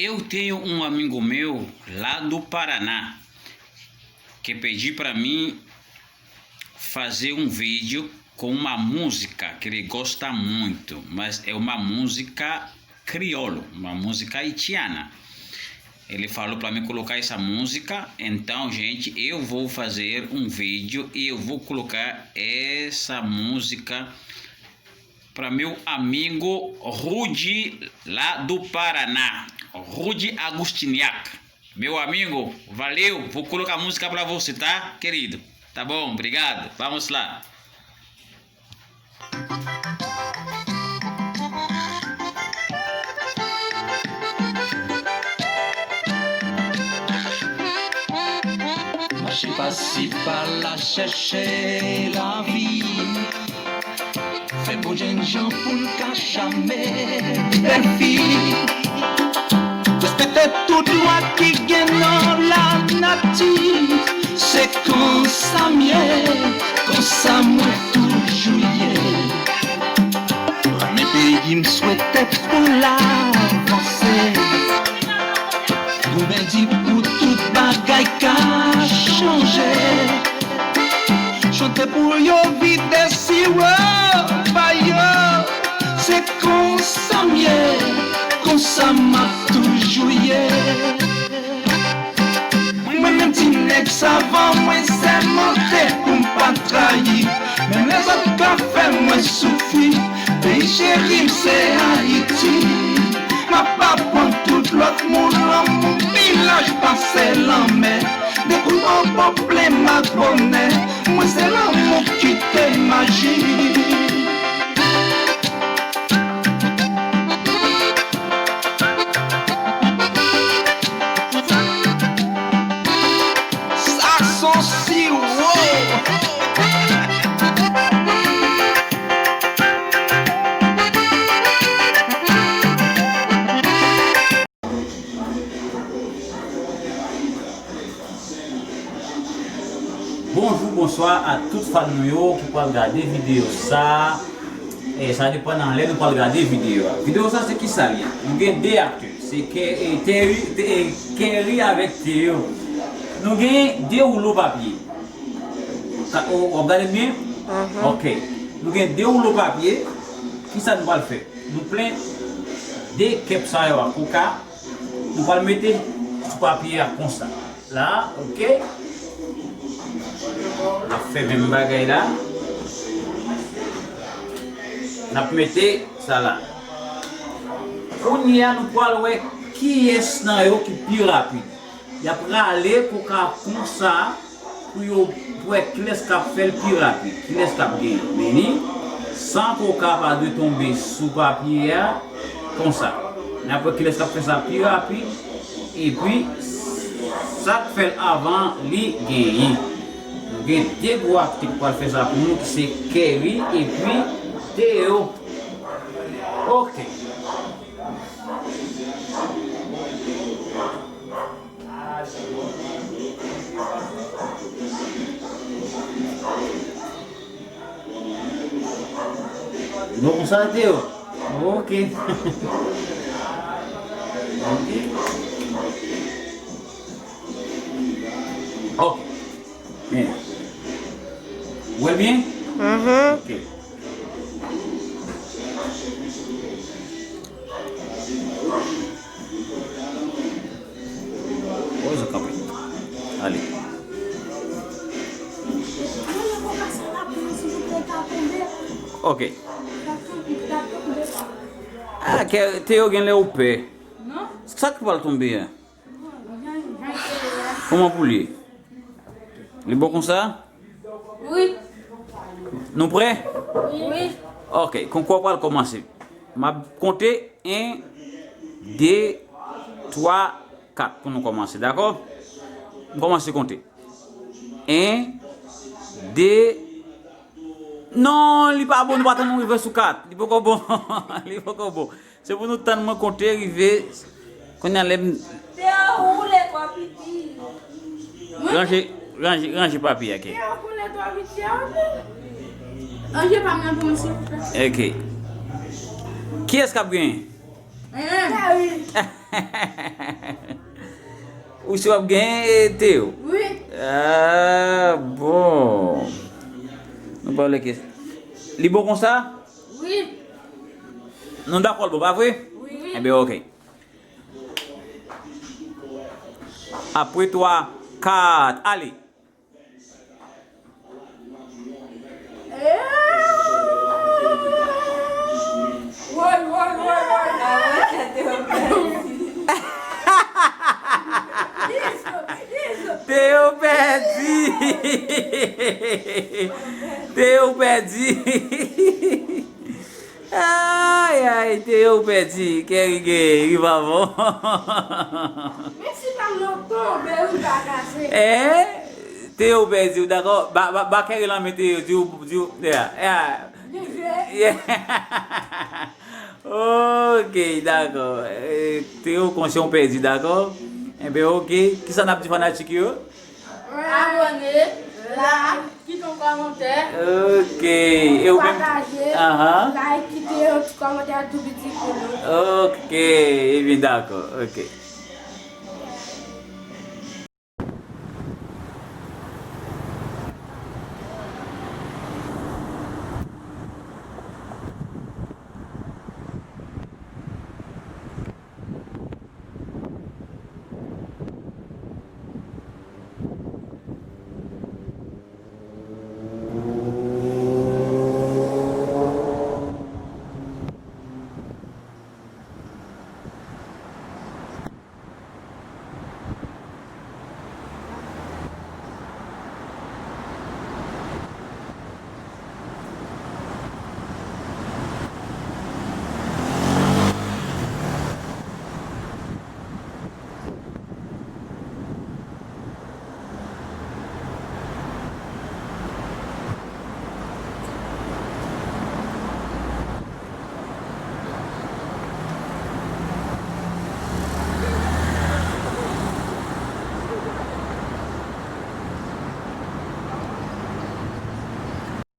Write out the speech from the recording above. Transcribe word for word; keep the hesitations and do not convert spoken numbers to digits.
Eu tenho um amigo meu lá do Paraná que pedi para mim fazer um vídeo com uma música que ele gosta muito, mas é uma música crioulo, uma música haitiana. Ele falou para mim colocar essa música, então, gente, eu vou fazer um vídeo e eu vou colocar essa música para meu amigo Rude lá do Paraná, Rude Agostiniak. Meu amigo, valeu, vou colocar música para você, tá, querido? Tá bom, obrigado. Vamos lá. Mache pase pa la chèche lavi. Fè bon jennjan pou n ka chame bèl fi. Respekte tout lwa ki gen nan lanati. Se konsa m ye, konsa mwen toujou ye. Renmen peyi m, swete pou l avanse. Goumen di pou tout bagay ka chanje. Chante pou yo vide siwo ba yo. Se konsa m ye, konsa m ap toujou ye. Mwen menm ti nèg savan, mwen sèmante pou m pa trayi. Menm lèzòt ka fè mwen soufri. Peyi cheri m se Ayiti. M ap aprann tout lòt moun lanmou pi laj pase lanmè. Depi w pwoblèm ak bonè, mwen se lanmou ki te maji. Sa son siwo. Bonjou, bonswa a tout fan nou yo ki pral gade videyo sa. E sa depann nan lè nou pral gade videyo a. Videyo sa se kisa l ye? Nou gen de aktè. Se Ke-, e, Terry, Te-, e, Kerry avèk Theo. Nou gen de woulo papye. Ka-, o, w ap gade m byen? Mhm. Ok. Nou gen de woulo papye. Kisa nou pral fè? Nou plen de kèp sa yo a koka. Nou pral mete sou papye a konsa. La, ok. N ap fè menm bagay la. N ap mete sa la. Kounye a, nou pral wè kiyès nan yo ki pi rapid. Y ap rale koka konsa. Pou yo, pou wè kilès k ap fè l pi rapid, kilès k ap genyen. Vini, san koka pa dwe tonbe sou papye a, konsa. N ap wè kilès k ap fè sa pi rapid, epi sa k fè l avan, li genyen. Nou gen de gwo aktè k pral fè sa pou nou, ki se Kerry epi Theo. Ok. Nou konsa te yo. Ok. Ok. Ok. Byen. Ou wè l byen? Mhm. Ok. Oh, zot kanpe. Ale. Ok. Ah, ke Theo genlè ou pè. Sa k pral tonbe a? Kòman pou li ye? Li bon konsa? Wi. Nou prè? Wi. Ok, konkou a pral kòmanse. M ap konte en, de, twa, kat pou nou kòmanse, dakò? M kòmanse konte. En, de, non, li pa bon, nou pa tann nou rive sou kat. Li poko bon. Li poko bon. Se pou nou tann mwen konte rive. Kounye a lè m... Te woule twò piti. Ranje, ranje, ranje papye a, ke. Te woule twò piti, a, ok. Ranje pa m nan pou mwen, silvouplè. Ok. Kiyès k ap genyen? Mwen menm. Ou si w ap genyen, eh, Teo? Wi. Ah, bon. Nou pa leke. Li bon konsa? Wi. Nou dakò l bon, pa vre? Wi. Enben, oke. Apre twa, kat, ale. Woy, woy, woy, woy, la, mwen tèt yo pèdi. Teo pèdi. Teo pèdi. Ay, ay, Teo pèdi. Kè ri gen, ri pa bon. Men si pa m nan tonbe, wi, pa kase. Eh? Teo pèdi, w dakò? Ba, ba, ba kè ri lan men Teo, di w, di w, yeah, yeah. Yeah. Ok, dakò. Eh, Teo konsyan w pèdi, dakò? Enben, ok. Kisa n ap di fanatik yo? Abòne, like, kite yon kòmantè. Ok. E ou menm? Pataje, aha, like, kite yon ti kòmantè tou piti pou nou. Ok, ebyen dakò. Ok.